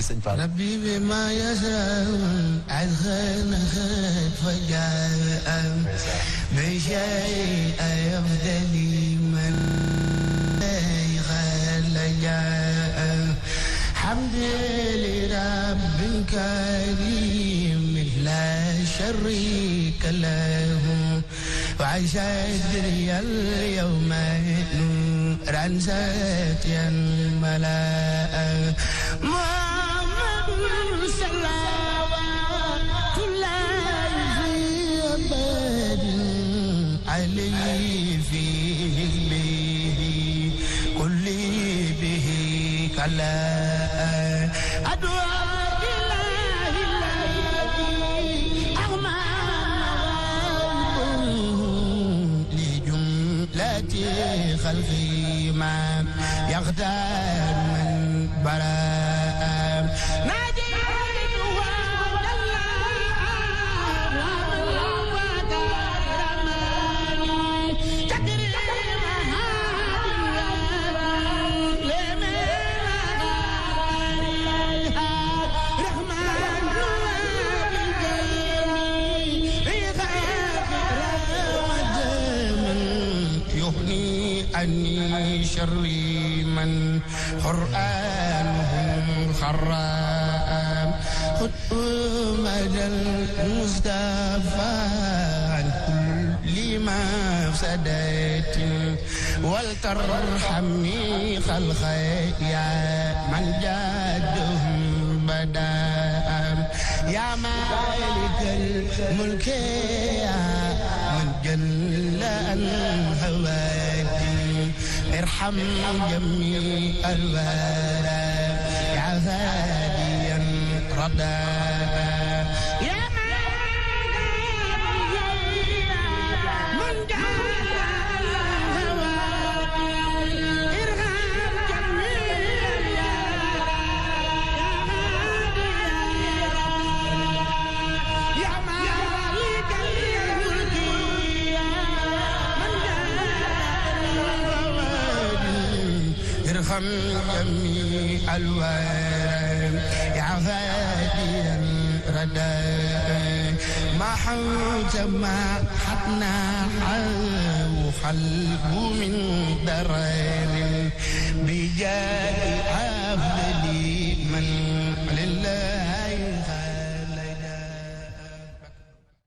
sëñ Fall. rabbi bi ma yasau azkhana khat fajaa bi shay afdali man khalaja hamdi li rabbin karim la sharika lahu wa shadri al yawma nuran satyan malaa علي فيه به كل به كلا أدعى إله الذي أغمى لجملة خلقي ما يختار من براء أني شري من قرآنهم خرام خذ مدى المصطفى عن كل مفسدات ولترحمني خلقي يا من جادهم بدا يا مالك الملك يا من جل عن هواك ارحم جميع الورى يا هاديا ردا يا من جعل هواك ارحم جميع يا مالك الملك ارحم جميع الوان يا هاديا ردا ما حوت ما حتنا وخلق من درر بجاه عبد